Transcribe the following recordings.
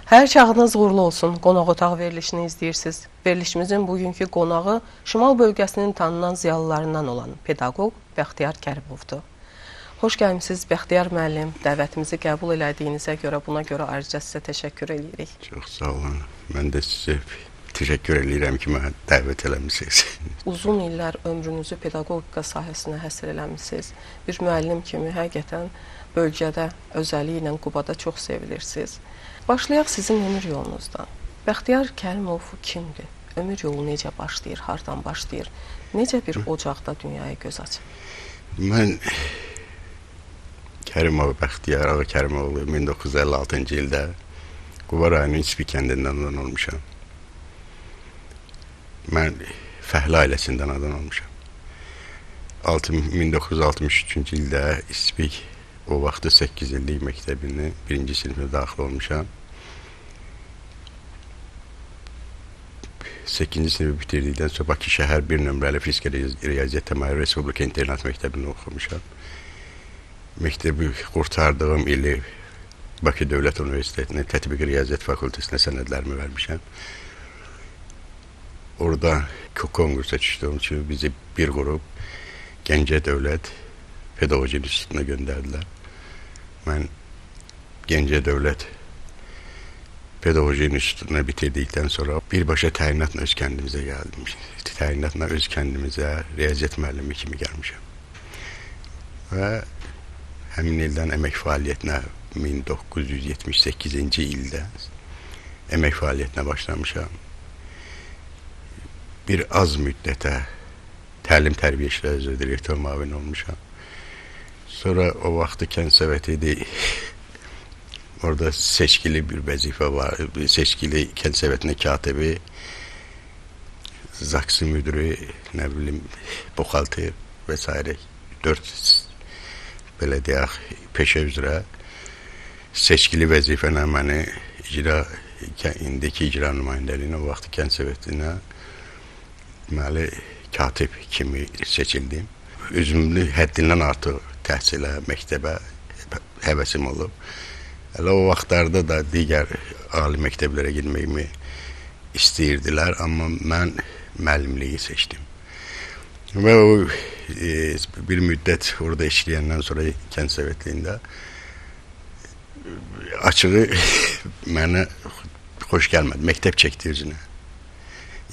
Hər çağınız uğurlu olsun. Qonaq otağı verilişini izləyirsiniz. Verilişimizin bugünkü qonağı Şimal bölgəsinin tanınan ziyalılarından olan pedaqoq Bəxtiyar Kərimovdur. Xoş gəlmisiniz Bəxtiyar müəllim. Dəvətimizi qəbul elədiyinizə görə, buna görə ayrıca sizə təşəkkür edirik. Çox sağ olun. Mən də sizə təşəkkür edirəm ki, mənə dəvət eləmisiniz. Uzun illər ömrünüzü pedaqogika sahəsinə həsr eləmisiniz. Bir müəllim kimi həqiqətən bölgədə, özəlliklə Qubada çox sevilirsiniz. Başlayaq sizin ömür yolunuzdan. Bəxtiyar Kərimov kimdir? Ömür yolu necə başlayır, hardan başlayır? Necə bir ocaqda dünyaya göz açır? Mən Kərimov Bəxtiyar Ağa Kərimoğlu 1956-cı ildə Quba rayonunun İspi kəndindən anadan olmuşam. Mən fəhlə ailəsindən anadan olmuşam. 1963-cü ildə İspik o vaxtı 8 illik məktəbinin birinci sinifinə daxil olmuşam. 8-ci sinifi bitirdikdən sonra Bakı şəhər 1 nömrəli fizika riyaziyyat təmayül Respublika internat məktəbində oxumuşam. Məktəbi qurtardığım ili Bakı Dövlət Universitetinin Tətbiqi Riyaziyyat Fakültəsinə sənədlərimi vermişəm. Orada konkursa düşdüyüm üçün bizi bir qrup Gəncə Dövlət Pedaqoji İnstitutuna göndərdilər. Mən Gəncə Dövlət Pedaqoji İnstitutunu bitirdikdən sonra birbaşa təyinatla öz kəndimizə gəldim. Təyinatla öz kəndimizə riyaziyyat müəllimi kimi gəlmişəm. Və həmin ildən əmək fəaliyyətinə 1978-ci ildə əmək fəaliyyətinə başlamışam. Bir az müddətə təlim-tərbiyə işləri üzrə direktor müavini olmuşam. Sonra o vaxtı kənd soveti idi. Orada seçkili bir vəzifə var. Seçkili kənd sovetinin katibi, ZAKS-ın müdürü, nə bilim, buxalter və s. 4 belə deyək, peşə üzrə seçkili vəzifənə məni icra, indiki icra nümayəndəliyinə, o vaxtı kənd sovetinə deməli, katib kimi seçildim. Özümlü həddindən artıq təhsilə, məktəbə həvəsim olub. Hələ o vaxtlarda da digər ali məktəblərə getməyimi istəyirdilər, amma mən müəllimliyi seçdim. Və o bir müddət orada işləyəndən sonra kənd sovetliyində açığı mənə xoş gəlmədi. Məktəb çəkdi özünə.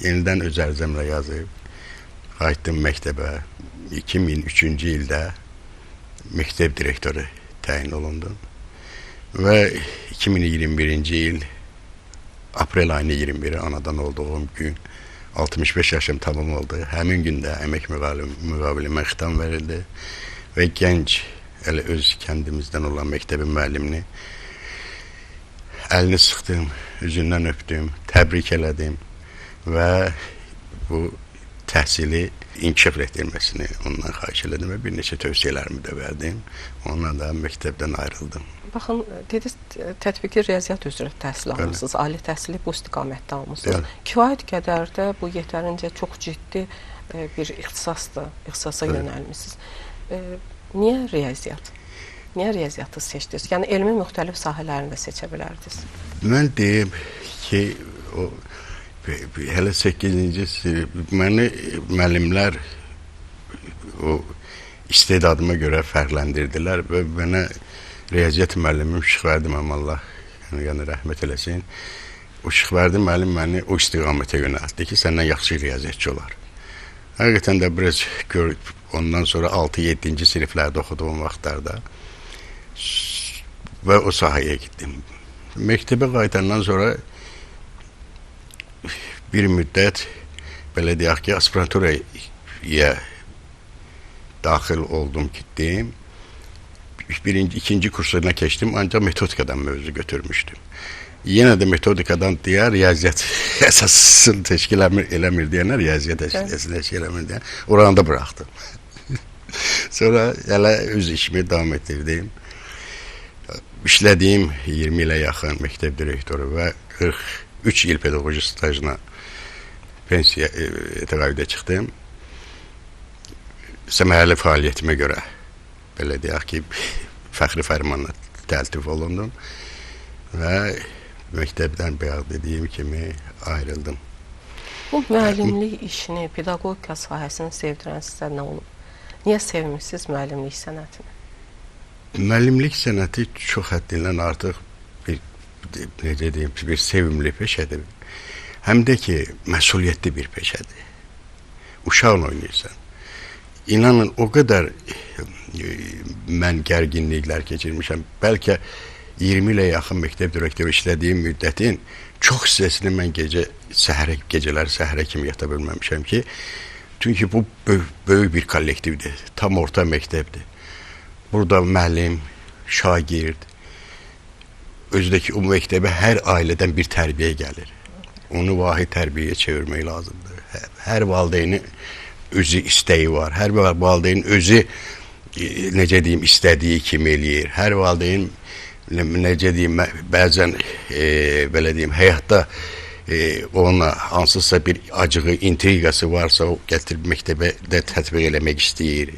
Yenidən öz ərizəmlə yazıb, qayıtdım məktəbə. 2003-cü ildə məktəb direktoru təyin olundum. Və 2021-ci il aprel ayının 21-i anadan olduğum gün 65 yaşım tamam oldu. Həmin gündə əmək müqavilimə xitam verildi və gənc, elə öz kəndimizdən olan məktəbin müəllimini əlini sıxdım, üzündən öpdüm, təbrik elədim və bu təhsili inkişaf etdirməsini ondan xahiş elədim və bir neçə tövsiyələrimi də verdim. Onunla da məktəbdən ayrıldım. Baxın, dediniz, tətbiqi riyaziyyat üzrə təhsil almısınız, ali təhsili bu istiqamətdə almısınız. Bəli. Kifayət qədər də bu yetərincə çox ciddi bir ixtisasdır, ixtisasa yönəlmisiniz. Niyə riyaziyyat? Niyə riyaziyyatı seçdiniz? Yəni, elmin müxtəlif sahələrini də seçə bilərdiniz. Mən deyim ki, o hələ 8-ci sinif məni müəllimlər o istedadıma görə fərqləndirdilər və mənə riyaziyyat müəllimim Şıxvərdi müəllim, Allah yəni rəhmət eləsin. O Şıxvərdi müəllim məni o istiqamətə yönəltdi ki, səndən yaxşı riyaziyyatçı olar. Həqiqətən də biraz ondan sonra 6-7-ci siniflərdə oxuduğum vaxtlarda və o sahəyə getdim. Məktəbə qayıdandan sonra bir müddət, belə deyək ki, aspiranturaya daxil oldum, getdim. Birinci, ikinci kursuna keçdim, ancaq metodikadan mövzu götürmüşdüm. Yenə də metodikadan deyə riyaziyyat əsasını təşkil eləmir deyənlər, riyaziyyat əsasını təşkil eləmir deyən, oranı da buraxdım. Sonra hələ öz işimi davam etdirdim. İşlədiyim 20 ilə yaxın məktəb direktoru və 43 il pedaqoji stajına pensiya təqaüdə çıxdım. Səmərəli fəaliyyətimə görə, belə deyək ki, fəxri fərmanla təltif olundum və Məktəbdən bayaq dediyim kimi ayrıldım. Bu müəllimlik işini, pedaqogika sahəsini sevdirən sizə nə olub? Niyə sevmişsiniz müəllimlik sənətini? Müəllimlik sənəti çox həddindən artıq bir, necə deyim, bir sevimli peşədir. Həm də ki, məsuliyyətli bir peşədir. Uşaqla oynayırsan. İnanın, o qədər mən gərginliklər keçirmişəm. Bəlkə 20 ilə yaxın məktəb direktoru işlədiyim müddətin çox hissəsini mən gecələr səhərə kimi yata bilməmişəm ki, çünki bu böyük bir kollektivdir, tam orta məktəbdir. Burada müəllim, şagird, özü də ki, o məktəbə hər ailədən bir tərbiyə gəlir. Onu vahid tərbiyəyə çevirmək lazımdır. Hər valideynin özü istəyi var. Hər valideynin özü, necə deyim, istədiyi kimi eləyir. Hər valideyn, necə deyim, bəzən, belə deyim, həyatda onunla hansısa bir acığı, intriqası varsa, o gətirib məktəbə də tətbiq eləmək istəyir.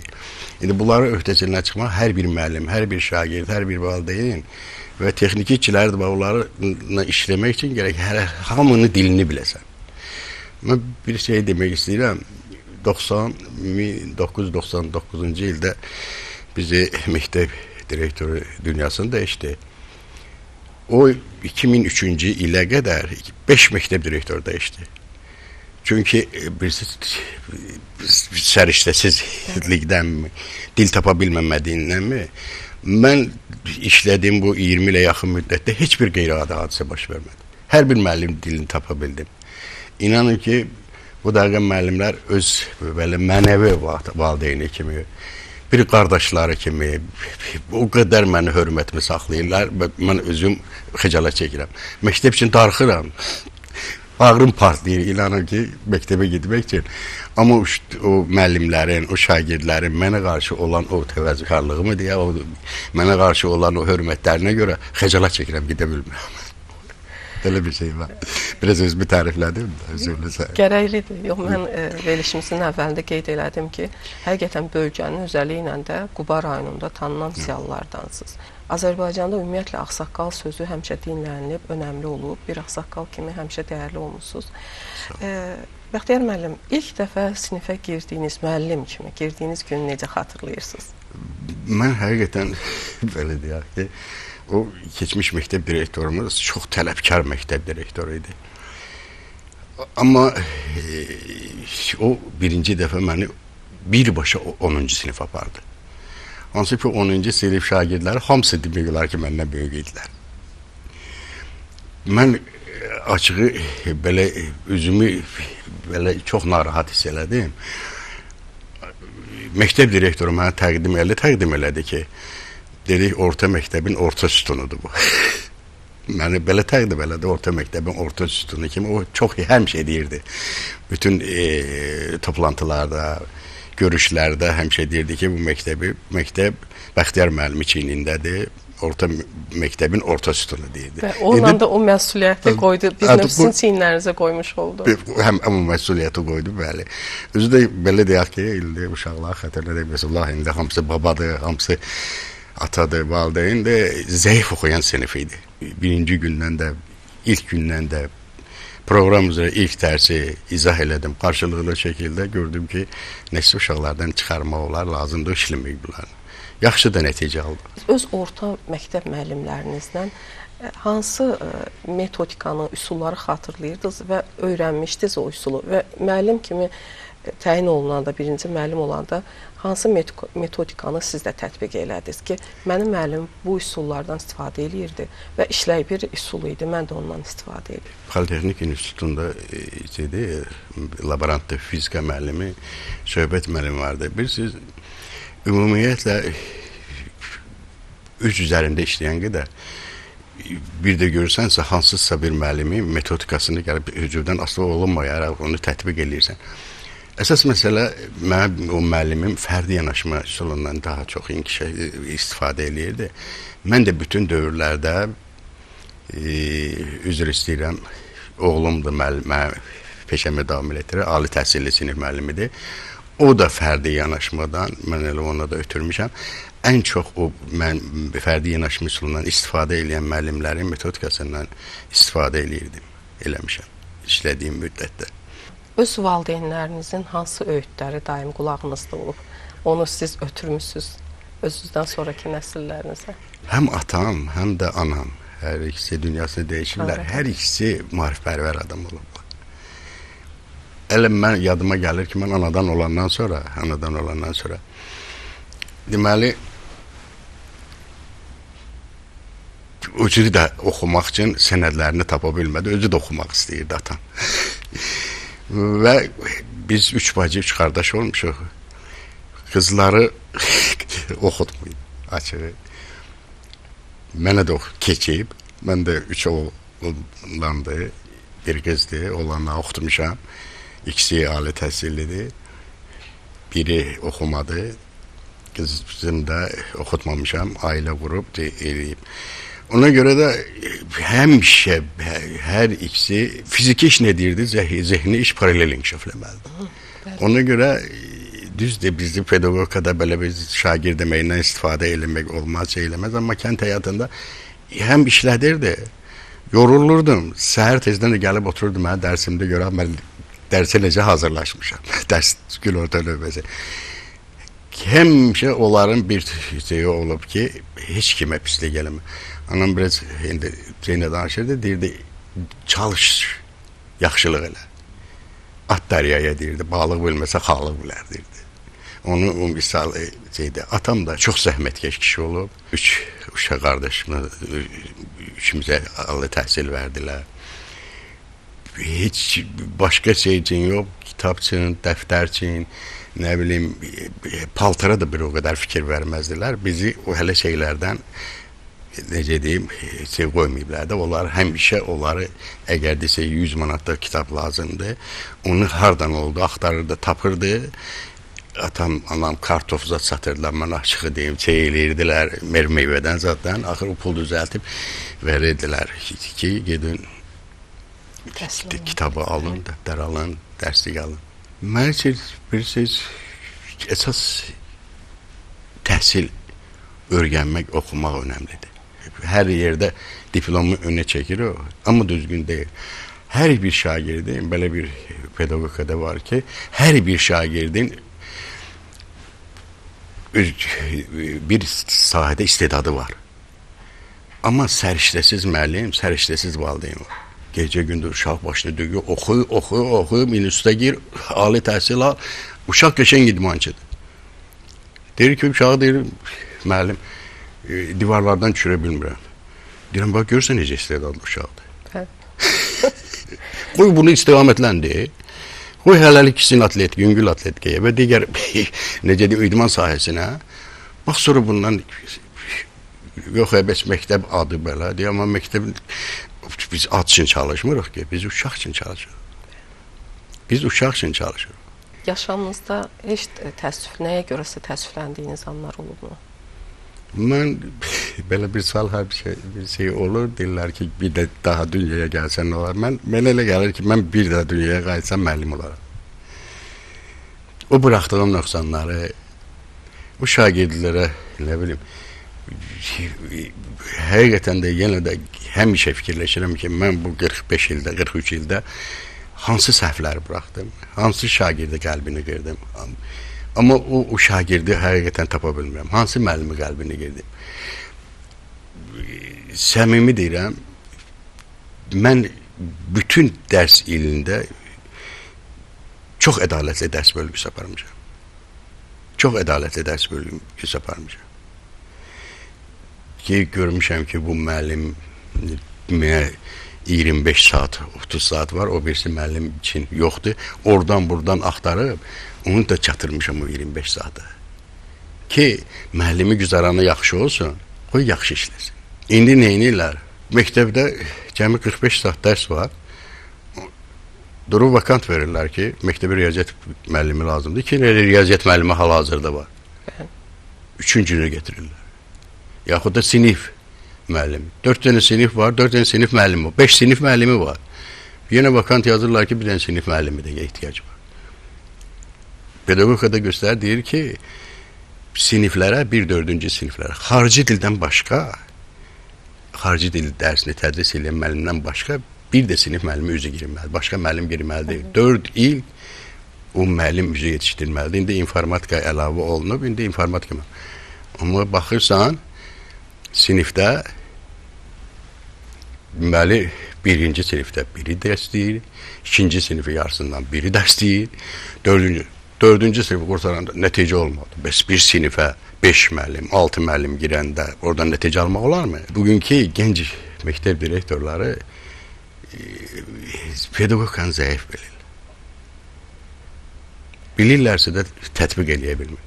İndi bunların öhdəsindən çıxmaq hər bir müəllim, hər bir şagird, hər bir valideynin və texniki işçilər də onları işləmək üçün gərək hamının dilini biləsən. Mən bir şey demək istəyirəm. 1999-cu ildə bizi məktəb direktoru dünyasını dəyişdi. O 2003-cü ilə qədər 5 məktəb direktoru dəyişdi. Çünki birisi səriştəsizlikdənmi, dil tapa bilməmədiyindən mən işlədiyim bu 20 ilə yaxın müddətdə heç bir qeyri-adi hadisə baş vermədi. Hər bir müəllim dilini tapa bildim. İnanın ki, bu dəqiqə müəllimlər öz belə mənəvi valideyni kimi, bir qardaşları kimi o qədər məni hörmətimi saxlayırlar və mən özüm xəcalət çəkirəm. Məktəb üçün darıxıram. Ağrım partlayır, inanın ki, məktəbə getmək üçün. Amma o müəllimlərin, o şagirdlərin mənə qarşı olan o təvəzzükarlığımı deyə, o mənə qarşı olan o hörmətlərinə görə xəcalət çəkirəm, gedə bilmirəm. Belə bir şey var. Biraz özümü təriflədim. Gərəklidir. Yox, mən verilişimizin əvvəlində qeyd elədim ki, həqiqətən bölgənin özəlliklə də Quba rayonunda tanınan ziyalılardansınız. Azərbaycanda ümumiyyətlə ağsaqqal sözü həmişə dinlənilib, önəmli olub. Bir ağsaqqal kimi həmişə dəyərli olmuşsunuz. Bəxtiyar müəllim, ilk dəfə sinifə girdiyiniz, müəllim kimi girdiyiniz günü necə xatırlayırsınız? Mən həqiqətən belə deyək ki, o keçmiş məktəb direktorumuz çox tələbkar məktəb direktoru idi. Amma o birinci dəfə məni birbaşa 10-cu sinif apardı. Hansı ki 10-cu sinif şagirdləri hamısı demək olar ki, məndən böyük idilər. Mən açığı belə üzümü belə çox narahat hiss elədim. Məktəb direktoru mənə təqdim elədi ki, dedik, orta məktəbin orta sütunudur bu. Məni belə təqdim elədi, orta məktəbin orta sütunu kimi. O çox həmişə deyirdi. Bütün toplantılarda, görüşlərdə həmişə deyirdi ki, bu məktəb Bəxtiyar müəllimi çiynindədir. Orta məktəbin orta sütunu deyirdi. Və onunla da o məsuliyyəti qoydu, bir növ sizin çiyinlərinizə qoymuş oldu. Həm o məsuliyyəti qoydu, bəli. Özü də belə deyək ki, indi uşaqlar xətirlə deyək, Allah indi hamısı babadır, hamısı atadır, valideyndir, zəif oxuyan sinif idi. Birinci gündən də, ilk gündən də proqram üzrə ilk dərsi izah elədim. Qarşılıqlı şəkildə gördüm ki, nəsə uşaqlardan çıxarmaq olar, lazımdır, işləmək bunlar. Yaxşı da nəticə aldım. Öz orta məktəb müəllimlərinizdən hansı metodikanı, üsulları xatırlayırdınız və öyrənmişdiniz o üsulu və müəllim kimi təyin olunanda, birinci müəllim olanda hansı metodikanı siz də tətbiq elədiniz ki, mənim müəllim bu üsullardan istifadə eləyirdi və işlək bir üsul idi, mən də ondan istifadə edirdim. Politexnik İnstitutunda idi, laborantda fizika müəllimi, söhbət müəllimi vardı. Bilirsiniz, ümumiyyətlə öz üzərində işləyən qədər bir də görürsənsə, hansısa bir müəllimin metodikasını gəlib hücumdan asılı olunmayaraq onu tətbiq eləyirsən. Əsas məsələ, mənə o müəllimim fərdi yanaşma üsulundan daha çox istifadə eləyirdi. Mən də bütün dövrlərdə üzr istəyirəm, oğlum da peşəmə davam elətdirir, ali təhsilli sinif müəllimidir. O da fərdi yanaşmadan, mən elə ona da ötürmüşəm. Ən çox o mən fərdi yanaşma üsulundan istifadə eləyən müəllimlərin metodikasından istifadə eləyirdim, eləmişəm işlədiyim müddətdə. Öz valideynlərinizin hansı öyüdləri daim qulağınızda olub? Onu siz ötürmüsünüz özünüzdən sonraki nəsillərinizə? Həm atam, həm də anam. Hər ikisi dünyasını dəyişirlər. Hər ikisi maarifpərvər adam olublar. Elə mən yadıma gəlir ki, mən anadan olandan sonra, deməli, özü də oxumaq üçün sənədlərini tapa bilmədi, özü də oxumaq istəyirdi atam. Və biz 3 bacı, 3 qardaş olmuşuq. Qızları oxutmayın, açığı. Mənə də keçib, mən də 3 oğlandı, bir qızdı, oğlanla oxutmuşam. İkisi ali təhsillidir, biri oxumadı, qızım da oxutmamışam, ailə qurub, eləyib. Ona görə də həmişə hər ikisi fiziki iş nə deyirdi, zehni iş paralel inkişaf eləməlidir. Ona görə düzdür, bizi pedagogikada belə bir şagird deməyindən istifadə eləmək olmaz, şey eləməz, amma kənd həyatında həm işlədirdi, yorulurdum, səhər tezdən də gəlib otururdum, mən dərsimdə görəm, mən dərsə necə hazırlaşmışam, dərs günorta növbəsi. Həmişə onların bir şeyi olub ki, heç kimə pislik eləmə. Anam biraz indi şeylə danışırdı, deyirdi, çalış, yaxşılıq elə. At dəryaya deyirdi, balıq bilməsə xalıq bilər deyirdi. Onu o misal şeydi. Atam da çox zəhmətkeş kişi olub. 3 uşaq qardaşımı, üçümüzə ali təhsil verdilər. Heç başqa şey üçün yox, kitab üçün, dəftər üçün, nə bilim, paltara da bir o qədər fikir verməzdilər. Bizi o hələ şeylərdən, necə deyim, şey qoymayıblar da. Onlar həmişə onları, əgər desə 100 manatda kitab lazımdır, onu hardan oldu, axtarırdı, tapırdı. Atam, anam kartof zat satırdılar, mən açığı deyim, şey eləyirdilər, meyvədən zaten. Axır o pul düzəltib verirdilər ki, gedin kitabı alın, dəftər alın, dərslik alın. Mən üçün, bilirsiniz, əsas təhsil, öyrənmək, oxumaq önəmlidir. Hər yerdə diplomu önə çəkir o, amma düzgün deyil. Hər bir şagirdin, belə bir pedagogikada var ki, hər bir şagirdin bir sahədə istedadı var. Amma səriştəsiz müəllim, səriştəsiz valideyn var. Gecə gündüz uşaq başını döyüyor, oxu, oxu, oxu, instituta gir, ali təhsil al. Uşaq qəşəng idmançıdır. Deyir ki, uşağı deyir, müəllim, divarlardan düşürə bilmirəm. Deyirəm, bax, görürsən necə istedadlı uşaqdır. Qoy bunu istiqamətləndi. Qoy hələlik ikisinin atletik, yüngül atletikaya və digər, necə deyim, idman sahəsinə. Bax, sonra bundan, yox, bəs məktəb adı belə, deyir, amma məktəb, biz ad üçün çalışmırıq ki, biz uşaq üçün çalışırıq. Biz uşaq üçün çalışırıq. Yaşamınızda heç təəssüf, nəyə görəsə təəssüfləndiyiniz anlar olubmu? Mən belə bir sual, hər bir şey olur, deyirlər ki, bir də daha dünyaya gəlsən nə olar? Mən elə gəlir ki, mən bir daha dünyaya qayıtsam müəllim olaram. O buraxdığım nöqsanları, o şagirdlərə, nə bilim, həqiqətən də yenə də həmişə fikirləşirəm ki, mən bu 45 ildə, 43 ildə hansı səhvləri buraxdım, hansı şagirdi qəlbini qırdım. Amma o şagirdi həqiqətən tapa bilmirəm. Hansı müəllimi qəlbini qırdım. Səmimi deyirəm, mən bütün dərs ilində çox ədalətli dərs bölgüsü aparmışam. Çox ədalətli dərs bölgüsü aparmışam. Ki, görmüşəm ki, bu müəllim 25 saat, 30 saat var, o birisi müəllim üçün yoxdur. Oradan, buradan axtarıb, onu da çatırmışam o 25 saata. Ki, müəllimi güzaranı yaxşı olsun, qoy yaxşı işləsin. İndi neynirlər? Məktəbdə cəmi 45 saat dərs var. Durub vakant verirlər ki, məktəbə riyaziyyat müəllimi lazımdır. 2 il riyaziyyat müəllimi hal-hazırda var. Üçüncünü getirirlər. Yaxud da sinif müəllimi. 4 dənə sinif var, 4 dənə sinif müəllimi var, 5 sinif müəllimi var. Yenə vakant yazırlar ki, bir dənə sinif müəllimi də ehtiyac var. Pedaqogikada göstərir, deyir ki, siniflərə, 1-4-cü siniflərə xarici dildən başqa, xarici dil dərsini tədris edən müəllimdən başqa bir də sinif müəllimi üzə girməlidir. Başqa müəllim girməli deyil. 4 il o müəllim üzə yetişdirməlidir. İndi informatika əlavə olunub, indi informatika. Amma baxırsan, sinifdə deməli, birinci sinifdə biri dərs deyir, ikinci sinifi yarısından biri dərs deyir, dördüncü sinifi qurtaranda nəticə olmadı. Bəs bir sinifə 5 müəllim, 6 müəllim girəndə oradan nəticə almaq olarmı? Bugünkü gənc məktəb direktorları pedagogikanı zəif bilirlər. Bilirlərsə də tətbiq eləyə bilmir.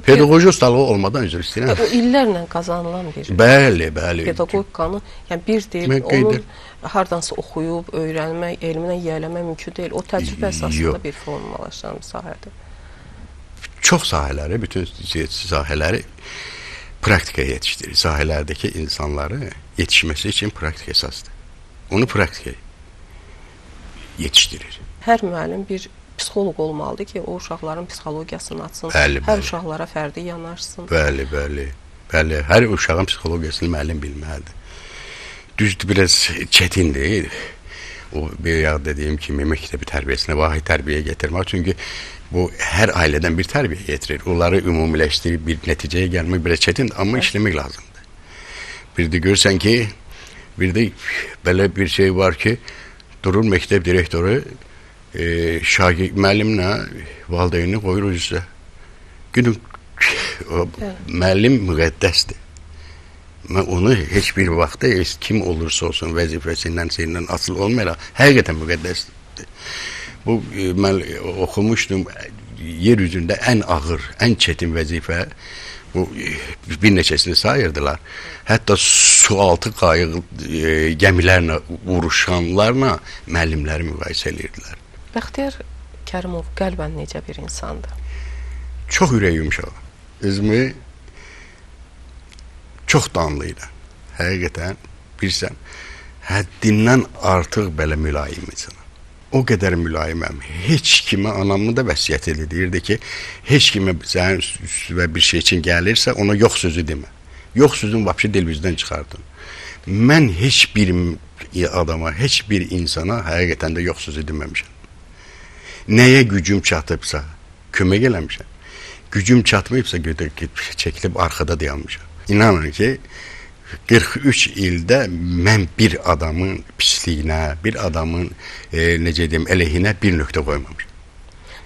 Pedaqoji ustalığı olmadan üzr istəyirəm. O illərlə qazanılan bir bəli, bəli. Pedagogikanı, yəni bir deyil, onun hardansa oxuyub, öyrənmək, elminə yiyələmək mümkün deyil. O təcrübə əsasında bir formalaşan bir sahədir. Çox sahələri, bütün sahələri praktika yetişdirir. Sahələrdəki insanları yetişməsi üçün praktika əsasdır. Onu praktika yetişdirir. Hər müəllim bir psixoloq olmalıdır ki, o uşaqların psixologiyasını açsın, bəli, hər uşaqlara fərdi yanaşsın. Bəli, bəli, bəli. Hər uşağın psixologiyasını müəllim bilməlidir. Düzdür, biraz çətindir. O, bir yağ dediyim kimi, məktəbi tərbiyəsinə vahid tərbiyə getirmək. Çünki bu, hər ailədən bir tərbiyə getirir. Onları ümumiləşdirib bir nəticəyə gəlmək biraz çətindir, amma işləmək lazımdır. Bir də görürsən ki, bir də belə bir şey var ki, durur məktəb direktoru, şagird müəllimlə valideyni qoyur üzə. Günün müəllim müqəddəsdir. Mən onu heç bir vaxtda kim olursa olsun vəzifəsindən, şeyindən asılı olmayaraq həqiqətən müqəddəsdir. Bu, mən oxumuşdum, yer üzündə ən ağır, ən çətin vəzifə, bu bir neçəsini sayırdılar. Hətta sualtı qayıq gəmilərlə vuruşanlarla müəllimləri müqayisə edirdilər. Bəxtiyar Kərimov qəlbən necə bir insandır? Çox ürək yumşaq. Özümü çox danlıydı. Həqiqətən, bilirsən, həddindən artıq belə mülayim insanam. O qədər mülayiməm. Heç kimə, anamın da vəsiyyət edirdi ki, heç kimə sənin üstünə bir şey üçün gəlirsə, ona yox sözü demə. Yox sözünü vəbşi dilimizdən çıxardın. Mən heç bir adama, heç bir insana həqiqətən də yox sözü deməmişəm. Nəyə gücüm çatıbsa, kömək eləmişəm. Gücüm çatmayıbsa, çəkilib arxada dayanmışam. İnanın ki, 43 ildə mən bir adamın pisliyinə, bir adamın, necə deyim, əleyhinə bir nöqtə qoymamışam.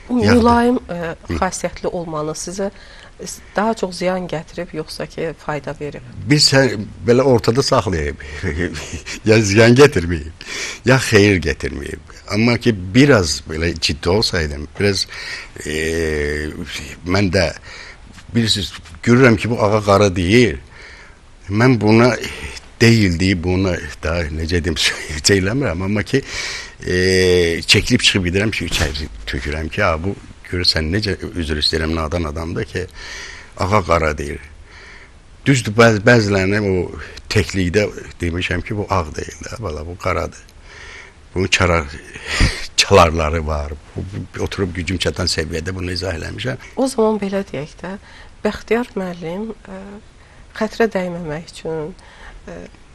Bu mülayim xasiyyətli olmanı sizə daha çox ziyan gətirib, yoxsa ki, fayda verib? Biz belə ortada saxlayıb, ya ziyan gətirməyib, ya xeyir gətirməyib. Amma ki, biraz belə ciddi olsaydım, biraz mən də, bilirsiniz, görürəm ki, bu ağa qara deyir, mən buna deyildi, buna daha necə deyim, şey eləmirəm, amma ki, çəkilib çıxıb gedirəm ki, içəri tökürəm ki, bu, görürsən, necə üzr istəyirəm, nadan adamdır ki, ağa qara deyir. Düzdür, bəzilərini o təklikdə demişəm ki, bu ağ deyil, də, bala, bu qaradır. Bunun çalarları var, oturub gücüm çatan səviyyədə bunu izah eləmişəm. O zaman belə deyək də, Bəxtiyar müəllim xətrə dəyməmək üçün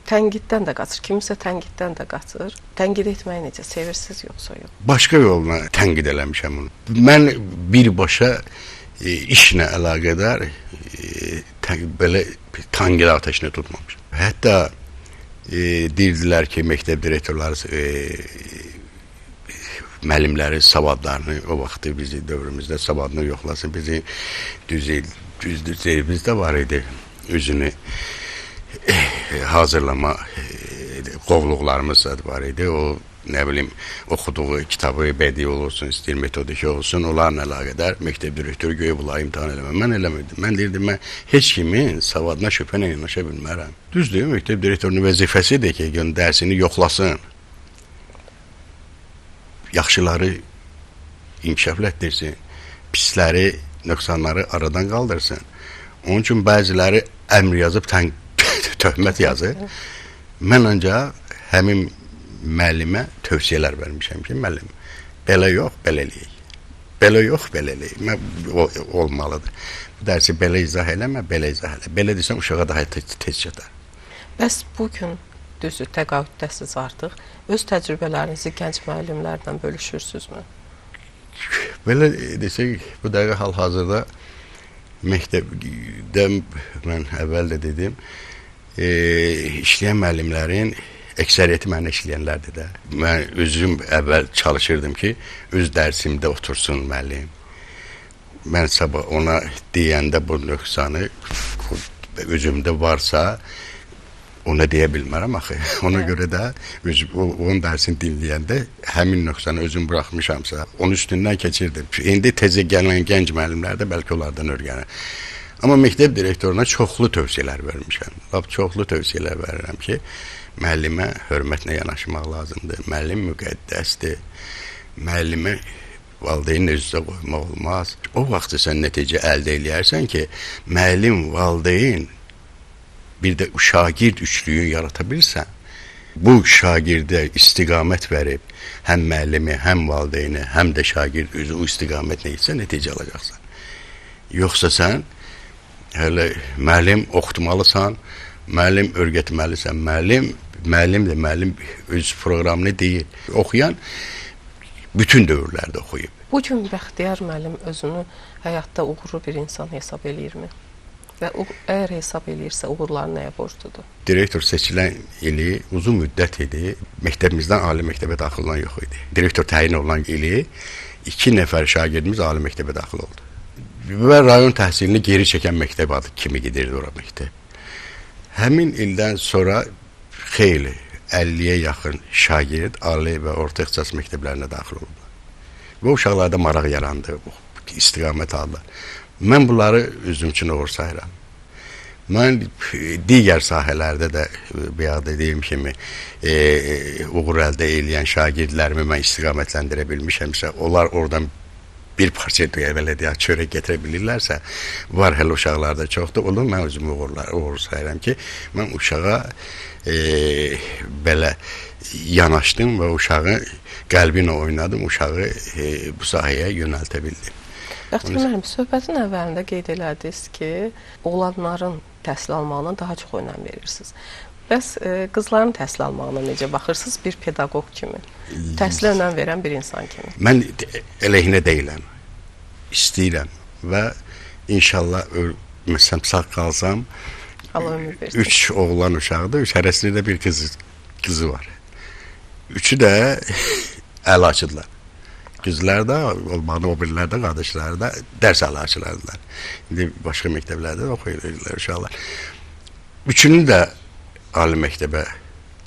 tənqiddən də qaçır, kimisə tənqiddən də qaçır. Tənqid etməyi necə sevirsiniz, yoxsa yox? Başqa yolla tənqid eləmişəm onu. Mən birbaşa işlə əlaqədar belə tənqid atəşini tutmamışam. Hətta deyirdilər ki, məktəb direktorları müəllimləri savadlarını, o vaxtı bizi dövrümüzdə savadını yoxlasın, bizi düzdür, bizdə var idi üzünü hazırlama qovluqlarımız var idi. O, nə bilim, oxuduğu kitabı bədii olsun, istəyir metodiki olsun, onlarla əlaqədar məktəb direktoru göyə bunları imtahan eləmə. Mən eləmirdim. Mən deyirdim, mən heç kimin savadına şübhə ilə yanaşa bilmərəm. Düzdür, məktəb direktorunun vəzifəsidir ki, dərsini yoxlasın, yaxşıları inkişaf etdirsin, pisləri, nöqsanları aradan qaldırsın. Onun üçün bəziləri əmr yazıb, töhmət yazır. Mən ancaq həmin müəllimə tövsiyələr vermişəm ki, müəllim, belə yox, belə eləyək. Belə yox, belə elə olmalıdır. Bu dərsi belə izah eləmə, belə izah elə. Belə desən uşağa daha tez çatar. Bəs bu gün düzdür, təqaüddəsiz artıq. Öz təcrübələrinizi gənc müəllimlərlə bölüşürsünüzmü? Belə desək, bu dəqiqə hal-hazırda məktəbdə mən əvvəl də dedim, işləyən müəllimlərin əksəriyyəti mənə işləyənlərdir də. Mən özüm əvvəl çalışırdım ki, öz dərsimdə otursun müəllim. Mən sabah ona deyəndə bu nöqsanı özümdə varsa, ona deyə bilmərəm axı. Ona görə də onun dərsini dinləyəndə həmin nöqsanı özüm buraxmışamsa, onun üstündən keçirdim. İndi təzə gələn gənc müəllimlər də bəlkə onlardan öyrənir. Amma məktəb direktoruna çoxlu tövsiyələr vermişəm. Lap çoxlu tövsiyələr verirəm ki, müəllimə hörmətlə yanaşmaq lazımdır. Müəllim müqəddəsdir. Müəllimi valideyn üzə qoymaq olmaz. O vaxt sən nəticə əldə eləyərsən ki, müəllim, valideyn bir də şagird üçlüyü yarata bilirsən, bu şagirdə istiqamət verib, həm müəllimi, həm valideyni, həm də şagird özü o istiqamətlə getsə nəticə alacaqsan. Yoxsa sən hələ müəllim oxutmalısan, müəllim öyrətməlisən, müəllim öz proqramını deyir. Oxuyan bütün dövrlərdə oxuyub. Bu gün Bəxtiyar müəllim özünü həyatda uğurlu bir insan hesab eləyirmi? Və əgər hesab eləyirsə, uğurları nəyə borcludur? Direktor seçilən ili uzun müddət idi. Məktəbimizdən ali məktəbə daxil olan yox idi. Direktor təyin olunan ili 2 nəfər şagirdimiz ali məktəbə daxil oldu. Və rayon təhsilini geri çəkən məktəb adı kimi gedirdi ora məktəb. Həmin ildən sonra xeyli 50-yə yaxın şagird ali və orta ixtisas məktəblərinə daxil oldular. Və uşaqlarda maraq yarandı, istiqamət aldılar. Mən bunları özüm üçün uğur sayıram. Mən digər sahələrdə də bayaq dediyim kimi uğur əldə eləyən şagirdlərimi mən istiqamətləndirə bilmişəmsə, onlar oradan bir parça belə deyək, çörək gətirə bilirlərsə, var hələ uşaqlarda çoxdur. Onu mən özümü uğur sayıram ki, mən uşağa belə yanaşdım və uşağı qəlbinə oynadım, uşağı bu sahəyə yönəltə bildim. Bəxtiyar müəllim, söhbətin əvvəlində qeyd elədiniz ki, oğlanların təhsil almağına daha çox önəm verirsiniz. Bəs qızların təhsil almağına necə baxırsınız bir pedaqoq kimi, təhsilə önəm verən bir insan kimi? Mən əleyhinə deyiləm, istəyirəm və inşallah məsələn sağ qalsam, Allah ömür versin. 3 oğlan uşaqdır, hərəsində də bir qızı var. Üçü də əlaçıdırlar. Qızlar da, olmağını o birilər də, qardaşları da dərs əlaçılardılar. İndi başqa məktəblərdə də oxuyurlar uşaqlar. Üçünün də ali məktəbə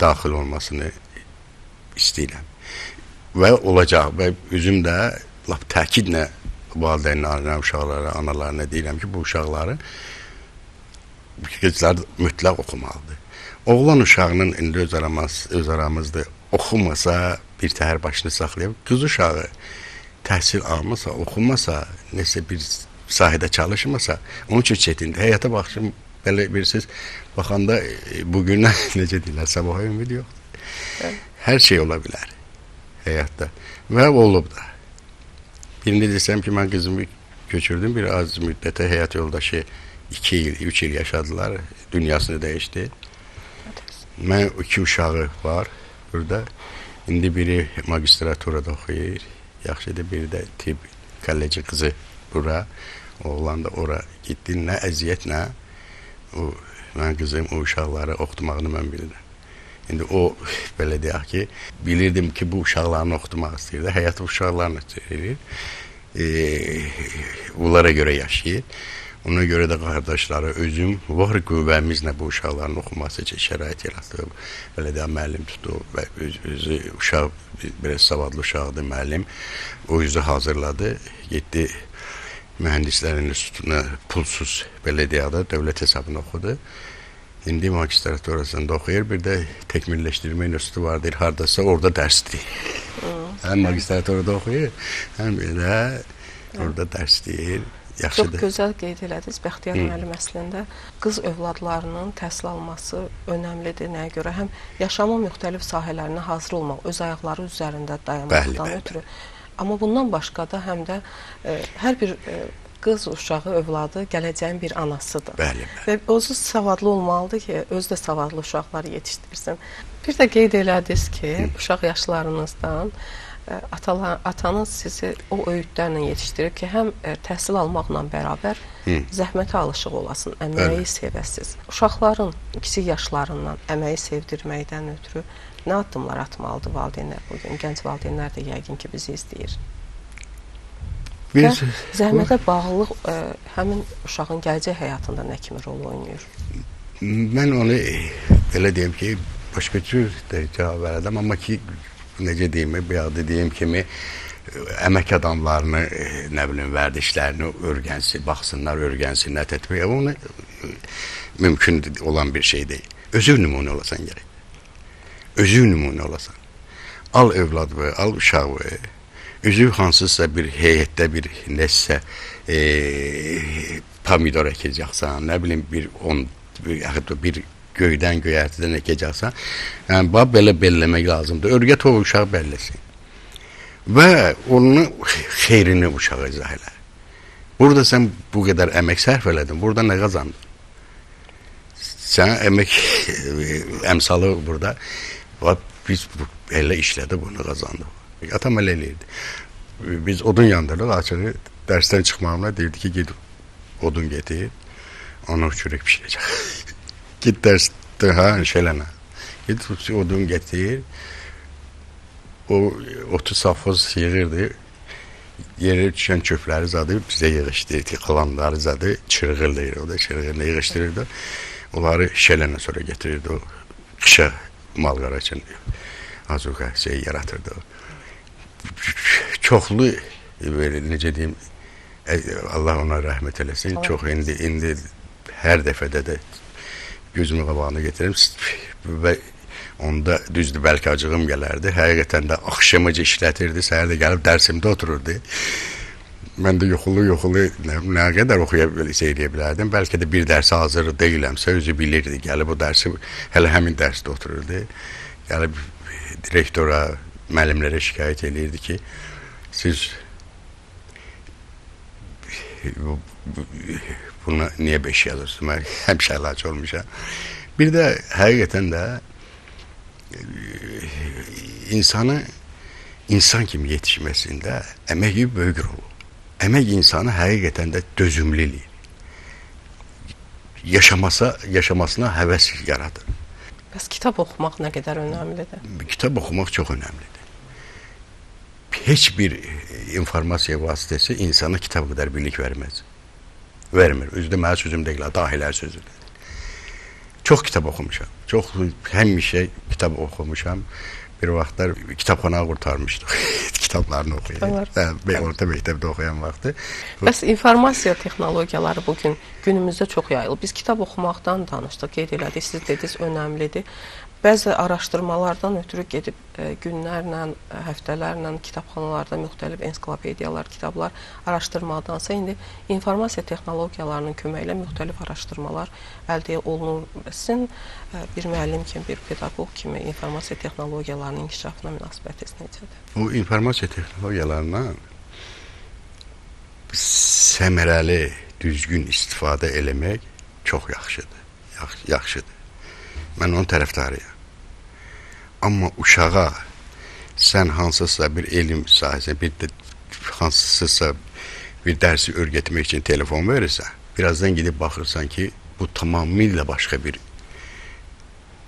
daxil olmasını istəyirəm. Və olacaq və özüm də lap təkidlə valideynlərinə, uşaqlara, analarına deyirəm ki, bu uşaqları qızlar mütləq oxumalıdır. Oğlan uşağının indi öz aramızda oxumasa bir təhər başını saxlayıb, qız uşağı təhsil almasa, oxumasa, nəsə bir sahədə çalışmasa, onun üçün çətindir. Həyata baxışım belə bilirsiniz, baxanda bugündən necə deyirlər, sabaha ümid yoxdur. Evet. Hər şey ola bilər həyatda və olub da. Birini desəm ki, mən qızımı köçürdüm, bir az müddətə həyat yoldaşı 2 il, 3 il yaşadılar, dünyasını dəyişdi. Mən 2 uşağı var burada. İndi biri magistraturada oxuyur, yaxşıdır, biri də tibb kolleci qızı bura, oğlan da ora getdi. Nə əziyyət, nə o, mən qızım o uşaqları oxutmağını mən bilirəm. İndi o, belə deyək ki, bilirdim ki, bu uşaqlarını oxutmaq istəyirdi, həyatı uşaqlarını istəyir, onlara görə yaşayır. Ona görə də qardaşları, özüm var qüvvəmizlə bu uşaqların oxuması üçün şərait yaratdı. Belə deyək, müəllim tutdu və özü uşaq, biraz savadlı uşaqdır müəllim. O özü hazırladı, getdi mühəndislərin institutuna pulsuz, belə deyək də, dövlət hesabına oxudu. İndi magistraturasında oxuyur, bir də təkmilləşdirmə institutu var, deyir, haradasa orada dərs deyir. Həm magistraturada oxuyur, həm belə orada dərs deyir. Yaxşıdır. Çox gözəl qeyd elədiniz Bəxtiyar müəllim, əslində qız övladlarının təhsil alması önəmlidir. Nəyə görə? Həm yaşamın müxtəlif sahələrinə hazır olmaq, öz ayaqları üzərində dayanmaqdan ötürü Amma bundan başqa da həm də hər bir qız uşağı, övladı gələcəyin bir anasıdır. Bəli, bəli. Və özü savadlı olmalıdır ki, özü də savadlı uşaqları yetişdirsin. Bir də qeyd elədiniz ki, uşaq yaşlarınızdan atanız sizi o öyüdlərlə yetişdirib ki, həm təhsil almaqla bərabər zəhmətə alışıq olasın, əməyi sevəsiz. Uşaqların kiçik yaşlarından əməyi sevdirməkdən ötürü nə addımlar atmalıdır valideynlər bugün? Gənc valideynlər də yəqin ki, bizi izləyir. Və zəhmətə bağlılıq həmin uşağın gələcək həyatında nə kimi rol oynayır? Mən onu belə deyim ki, başqa cür də cavab verərdim, amma ki, necə deyim, bayaq dediyim kimi əmək adamlarını, nə bilim, vərdişlərini öyrənsin, baxsınlar, öyrənsinlər, tətbiq. Onu mümkün olan bir şey deyil. Özün nümunə olasan gərək. Özün nümunə olasan. Al övladını, al uşağı, özü hansısa bir heyətdə bir nəsə pomidor əkəcəksən, nə bilim, bir göydən, göyərtidən əkəcəksən. Yəni, bax, belə belləmək lazımdır. Örgət o uşaq belləsin. Və onun xeyrini uşağa izah elə. Burada sən bu qədər əmək sərf elədin, burada nə qazandın? Sən əmək əmsalı burada, biz elə işlədi, bunu qazandıq. Atam elə eləyirdi. Biz odun yandırdıq, açığı dərsdən çıxmağımla deyirdi ki, ged odun getir, onu çörək pişirəcək. Git dərsdə, hə, şeylənə. Git odun getir, o otu safhoz yığırdı, yerə düşən çöpləri zadı bizə yığışdırırdı, qalanları zadı çırğır deyir, o da çırğırla yığışdırırdı. Onları şələnə sonra getirirdi, o qışa malqara üçün azuqa şey yaratırdı. Çoxlu, belə, necə deyim, Allah ona rəhmət eləsin, çox indi hər dəfədə də gözümün qabağına getirirəm və onda düzdür, bəlkə acığım gələrdi. Həqiqətən də axşamaca işlətirdi, səhər də gəlib dərsimdə otururdu. Mən də yoxulu nə qədər oxuya eləyə bilərdim. Bəlkə də bir dərsə hazır deyiləmsə, özü bilirdi. Gəlib o dərsi, hələ həmin dərsdə otururdu. Gəlib direktora, müəllimlərə şikayət eləyirdi ki, siz buna niyə 5 yazırsınız? Mən həmişə əlac olmuşam. Bir də həqiqətən də insanı insan kimi yetişməsində əmək böyük rol. Əmək insanı həqiqətən də dözümlü eləyir. Yaşamasına həvəs yaradır. Bəs kitab oxumaq nə qədər önəmlidir? Kitab oxumaq çox önəmlidir. Heç bir informasiya vasitəsi insana kitab qədər bilik verməz. Vermir. Özü də mənim sözüm deyil, dahilər sözüdür. Çox kitab oxumuşam. Çox, həmişə kitab oxumuşam. Bir vaxtlar kitabxana qurtarmışdıq. Kitablarını oxuyaq. Orta məktəbdə oxuyan vaxtı. Bəs informasiya texnologiyaları bugün günümüzdə çox yayılıb. Biz kitab oxumaqdan danışdıq, qeyd elədik, siz dediniz, önəmlidir. Bəzi araşdırmalardan ötürü gedib günlərlə, həftələrlə kitabxanalarda müxtəlif ensiklopediyalar, kitablar araşdırmaqdansa indi informasiya texnologiyalarının köməyi ilə müxtəlif araşdırmalar əldə olunur. Sizin bir müəllim kimi, bir pedaqoq kimi informasiya texnologiyalarının inkişafına münasibətiniz necədir? Bu informasiya texnologiyalarından səmərəli, düzgün istifadə eləmək çox yaxşıdır. Yaxşıdır. Mən onun tərəfdarıyam. Amma uşağa sən hansısa bir elm sahəsində, bir də hansısa bir dərsi öyrətmək üçün telefon verirsən, birazdan gedib baxırsan ki, bu tamamilə başqa bir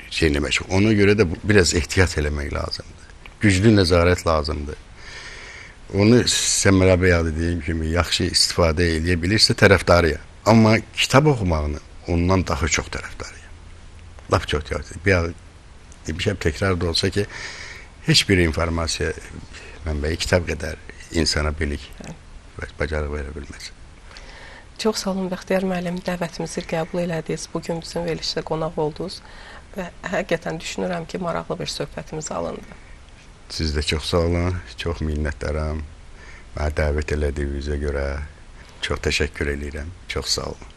şeylə məşğul. Ona görə də biraz ehtiyat eləmək lazımdır. Güclü nəzarət lazımdır. Onu Səmərə bəy dediyim kimi yaxşı istifadə eləyə bilirsə tərəfdarıyam. Amma kitab oxumağını ondan daha çox tərəfdarıyam. Lap çox tərəfdarıyam. Bir demişəm, təkrar da olsa ki, heç bir informasiya mənbəyi kitab qədər insana bilik və bacarıq verə bilməz. Çox sağ olun Bəxtiyar müəllim, dəvətimizi qəbul elədiniz. Bugün bizim verilişdə qonaq oldunuz və həqiqətən düşünürəm ki, maraqlı bir söhbətimiz alındı. Siz də çox sağ olun, çox minnətdaram. Mənə dəvət elədiyinizə görə çox təşəkkür eləyirəm. Çox sağ olun.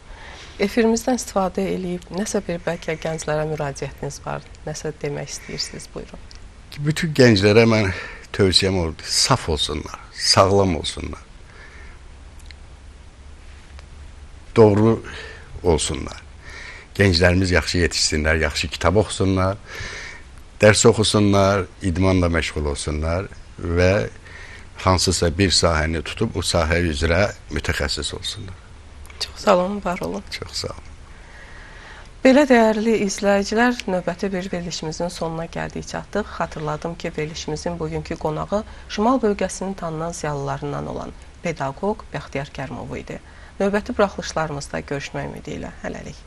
Efirimizdən istifadə eləyib, nəsə bir bəlkə gənclərə müraciətiniz var, nəsə demək istəyirsiniz, buyurun. Bütün gənclərə mən Tövsiyəm odur, saf olsunlar, sağlam olsunlar. Doğru olsunlar. Gənclərimiz yaxşı yetişsinlər, yaxşı kitab oxusunlar, dərs oxusunlar, idmanla məşğul olsunlar və hansısa bir sahəni tutub o sahə üzrə mütəxəssis olsunlar. Çox sağ olun, var olun. Çox sağ olun. Belə dəyərli izləyicilər, növbəti bir verilişimizin sonuna gəldik, çatdıq. Xatırladım ki, verilişimizin bugünkü qonağı Şimal bölgəsinin tanınan ziyalılarından olan pedaqoq Bəxtiyar Kərimov idi. Növbəti buraxılışlarımızda görüşmək ümidi ilə hələlik.